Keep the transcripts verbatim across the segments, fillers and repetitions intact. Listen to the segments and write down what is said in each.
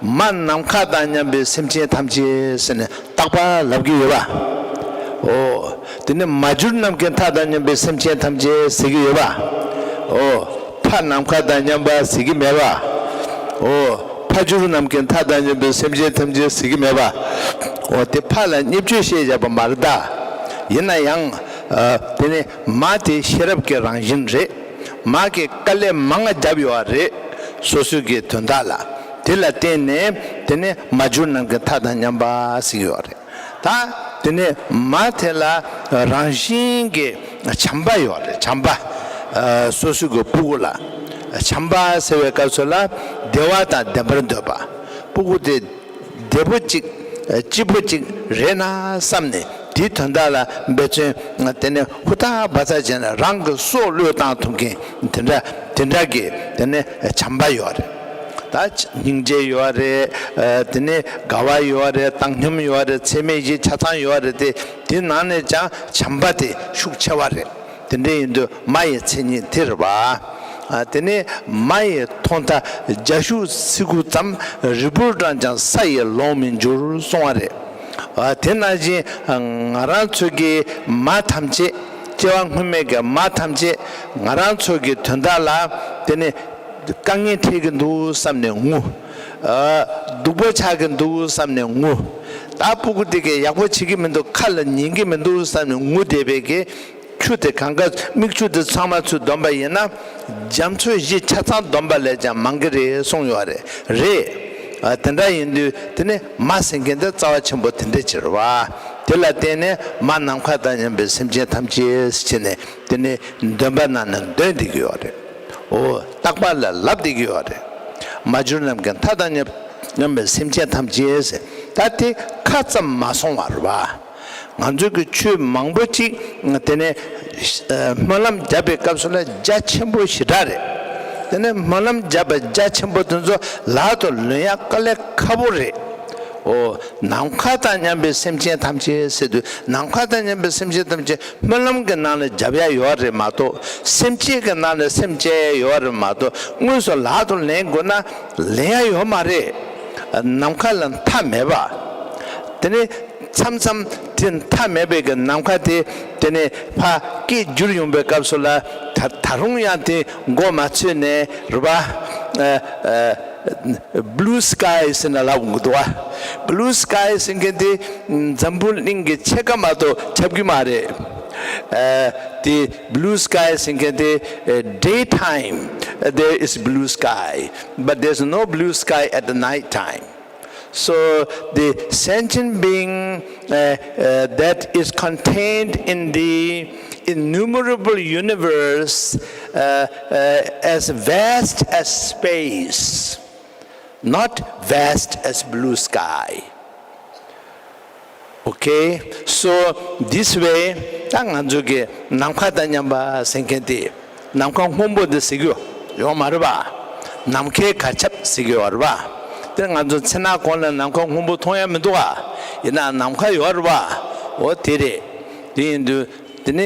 མ་ནམ་མཁའ་དང་མཉམ་པའི་སེམས་ཅན་ཐམས་ཅད་ཟེར་ནས་རྟག་པར་ལབ་ཀྱི་ཡོད་པ། འོ། དེ་ནས་མ་གྱུར་ནམ་མཁའི་མཐའ་དང་མཉམ་པའི་སེམས་ཅན་ཐམས་ཅད་ཟེར་གྱི་ཡོད་པ། འོ། ཕ་ནམ་མཁའ་དང་མཉམ་པ་ཟེར་གྱི་མེད་པ། འོ། ཕ་གྱུར་ནམ་མཁའི་མཐའ་དང་མཉམ་པའི་སེམས་ཅན་ཐམས་ཅད་ཟེར་གྱི་མེད་པ། འོ། དེ་ཕ་ལ་བརྙས་བཅོས་བཤད་བཞག་པ་མ་རེད་ད། ཡིན་ན་ཡང་། ཨ། དེ་ནི་མ་དེ་ཤེས་རབ་ཀྱི་རང་བཞིན་རེད། མ་གིས་དཀའ་ལས་མང་བ་བརྒྱབ་ཡོད་རེད། སོ་སོའི་གི་དོན་དག་ལ། དེ་ལ་བརྟེན་ནས་དེ་ནི་མ་གྱུར་ནམ་མཁའི་མཐའ་དང་མཉམ་པ་ཟེར་གྱི་ཡོད་རེད། ད་དེ་ནི་མ་དེ་ལ་རང་བཞིན་གྱི་བྱམས་པ་ཡོད་རེད། བྱམས་པ། ཨ། སོ་སོའི་གི་སྤུ་གུ་ལ། བྱམས་པ་ཟེར་བའི་སྐབས་སུ་ལ་བདེ་བ་དང་ལྡན་པར་འདོད་པ། སྤུ་གུ་དེ་བདེ་པོ་གཅིག་སྐྱིད་པོ་གཅིག་རེད་ན་བསམ་ནས། དེའི་དོན་དག་ལ་འབད་བརྩོན་དེ་ནས་ཧུར་ཐག་འབད་ཐག་བྱས་ནས་རང་གི་སྲོག་བློས་བཏང་ཐུབ་མཁན་དེ་འདྲ་དེ་འདྲ་གི་དེ་ནས་བྱམས་པ་ཡོད་རེད། ད་སྙིང་རྗེ་ཡོད་རེད། ཨ། དེ་ནས་དགའ་བ་ཡོད་རེད། བཏང་སྙོམས་ཡོད་རེད། ཚད་མེད་བཞི་ཆ་ཚང་ཡོད་རེད་དེ། དེ་ནང་ནས་ཀྱང་བྱམས་པ་དེ་ཤུགས་ཆེ་བ་རེད། དེ་འདྲ་ཡིན་དུས་མ་ཡི་མཚན་ཉིད་དེ་རེད་པ། ཨ། དེ་ནས་མ་ཡི་མཐོང་མཐའ་རྒྱ་ཤུག་སེ་གོལ་ཙམ། རིལ་བུར་བགྲངས་ཀྱང་ས་ཡི་ལོང་མི་འགྱུར་གསུངས་པ་རེད། ཨ། དེ་ནང་བཞིན་ང་རང་ཚོ་གི་མ་ཐམས་ཅད། སྐྱེ་བ་སྔོན་མའི་གི་མ་ཐམས་ཅད་ང་རང་ཚོ་གི་དོན་དག་ལ་དེ་ནས་དཀའ་ངལ་འཕྲད་ཀྱི་འདུག་བསམ་ནས་ངུ། ཨ། སྡུག་པོ་ཆགས་ཀྱི་འདུག་བསམ་ནས་ངུ། ད་སྤུ་གུ་དེ་གས་ཡག་པོ་བྱེད་ཀྱི་མི་འདུག་ཁ་ལ་ཉན་གྱི་མི་འདུག་བསམ་ནས་ངུ་བསྡད་པའི་གི་ཆུ་དེ་གང་ག་མིག་ཆུ་དེ་ཚང་མ་ཚུར་འདོན་པ་ཡིན་ན། རྒྱ་མཚོ་བཞི་ཆ་ཚང་འདོན་པ་ལས་ཀྱང་མང་གི་རེད་གསུངས་ཡོད་རེད། རེད། ཨ། དེ་འདྲ་ཡིན་དུས་དེ་ནི་མ་ཟེར་མཁན་དེ་རྩ་བ་ཆེན་པོ་དེ་འདྲ་ཅིག་རེད་པ། དེ་ལ་བརྟེན་ནས་མ་ནམ་མཁའ་དང་མཉམ་པའི་སེམས་ཅན་ཐམས་ཅད་ཟེར་ནས་དེ་ནི་འདོན་པ་ནང་ནས་འདོན་བསྡད་ཀྱི་ཡོད་རེད། འོ། རྟག་པ་ལ་ལབ་བསྡད་ཀྱི་ཡོད་རེད། མ་གྱུར་ནམ་མཁའི་མཐའ་དང་མཉམ་མཉམ་པའི་སེམས་ཅན་ཐམས་ཅད་ཟེར། ད་དེ་ཁ་ཙམ་མ་སོང་བ་རེད་པ། ང་ཚོས་ཀྱི་ཆོས་མང་པོ་ཅིག་དེ་ནས་སྨོན་ལམ་བརྒྱབ་པའི་སྐབས་སུ་ལ་རྒྱ་ཆེན་པོ་ཞེ་དྲག་རེད། དེ་ནས་སྨོན་ལམ་བརྒྱབ་པ་རྒྱ་ཆེན་པོ་དེ་ཚོ་ལག་ཏུ་ལོན་ཡག་དཀའ་ལས་ཁག་པོ་རེད། འོ། ནམ་མཁའ་དང་མཉམ་པའི་སེམས་ཅན་ཐམས་ཅད་ཟེར་དུས། ནམ་མཁའ་དང་མཉམ་པའི་སེམས་ཅན་ཐམས་ཅད་སྨོན་ལམ་གྱི་ནང་ལ་བརྒྱབ་ཡག་ཡོད་རེད་མ་གཏོགས། སེམས་བསྐྱེད་ཀྱི་ནང་ལ་སེམས་བསྐྱེད་ཡག་ཡོད་རེད་མ་གཏོགས། དངོས་སུ་ལག་ཏུ་ལེན་དགོས་ན་ལེན་ཡག་ཡོད་མ་རེད། ནམ་མཁའ་ལ་མཐའ་མེད་པ། དེ་ནས་མཚམས་མཚམས་དེ་མཐའ་མེད་པའི་གི་ནམ་མཁའ་དེ། དེ་ནས་ཕར་སྐད་བསྒྱུར་ཡོང་པའི་སྐབས་སུ་ལ། ད་ད་རུང་ཡང་དེ་མགོ་མ་ཚོས་ནས་རེད་པ། ཨ། ཨ། Blue sky ཟེར་ནས་ལབ་ཡོང་གི་འདུག་པ། Blue sky ཟེར་མཁན་དེ་འཛམ་བུ་གླིང་གི་ཕྱེད་ཀ་མ་གཏོགས་ཁྱབ་ཀྱི་མ་རེད། ཨ། དེ་blue sky ཟེར་མཁན་དེ། ཨ། Daytime there is blue sky, but there's no blue sky at the night time. So the sentient being, uh, uh, that is contained in the innumerable universe, uh, uh, as vast as space, not vast as blue sky. Okay, so this way, ད་ང་ཚོ་གི་ནམ་མཁའ་དང་མཉམ་པ་ཟེར་མཁན་དེ། ནམ་མཁའ་སྔོན་པོ་འདི་ཟེར་གྱི་ཡོད་མ་རེད་པ། ནམ་མཁའི་གར་ཁྱབ་ཟེར་གྱི་ཡོད་རེད་པ། དེ་ང་ཚོ་མཚན་ནག་གོང་ལ་ནམ་མཁའ་སྔོན་པོ་མཐོང་ཡག་མི་འདུག་ག་ཡིན་ན་ནམ་མཁའ་ཡོད་རེད་པ། འོ་དེ་རེད། དེ་ཡིན་དུས་དེ་ནི་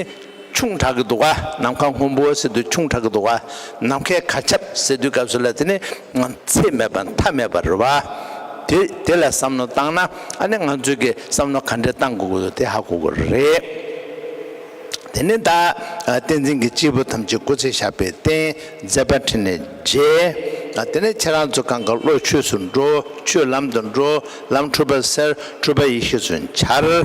ཆུང་དྲགས་ཀྱི་འདུག་ག་ནམ་མཁའ་སྔོན་པོ་ཟེར་དུས་ཆུང་དྲགས་ཀྱི་འདུག་ག་ནམ་མཁའི་གར་ཁྱབ་ཟེར་དུས་སྐབས་སུ་ལ་དེ་ནི་ཚད་མེད་པ་མཐའ་མེད་པ་རེད་པ། དེ་དེ་ལ་བསམ་བློ་བཏང་ན། ཨ་ནི་ང་ཚོས་ཀྱི་བསམ་བློ་ག་འདྲས་བཏང་དགོས་ཀྱི་འདུག་དེ་ཧ་གོ་གི་རེད། དེ་ནས་ད་བསྟན་འཛིན་གྱི་སྐྱེས་བུ་ཐམས་ཅད་སྐུ་ཚེ་ཞབས་པད་བརྟན། མཛད་པ་འཕྲིན་ལས་རྒྱས། དེ་ནས་ཁྱེད་རང་ཚོ་གང་ག་བློ་ཆོས་སུ་འགྲོ། ཆོས་ལམ་དུ་འགྲོ། ལམ་འཁྲུལ་པ་སེལ། འཁྲུལ་པ་ཡེ་ཤེས་སུ་འཆར།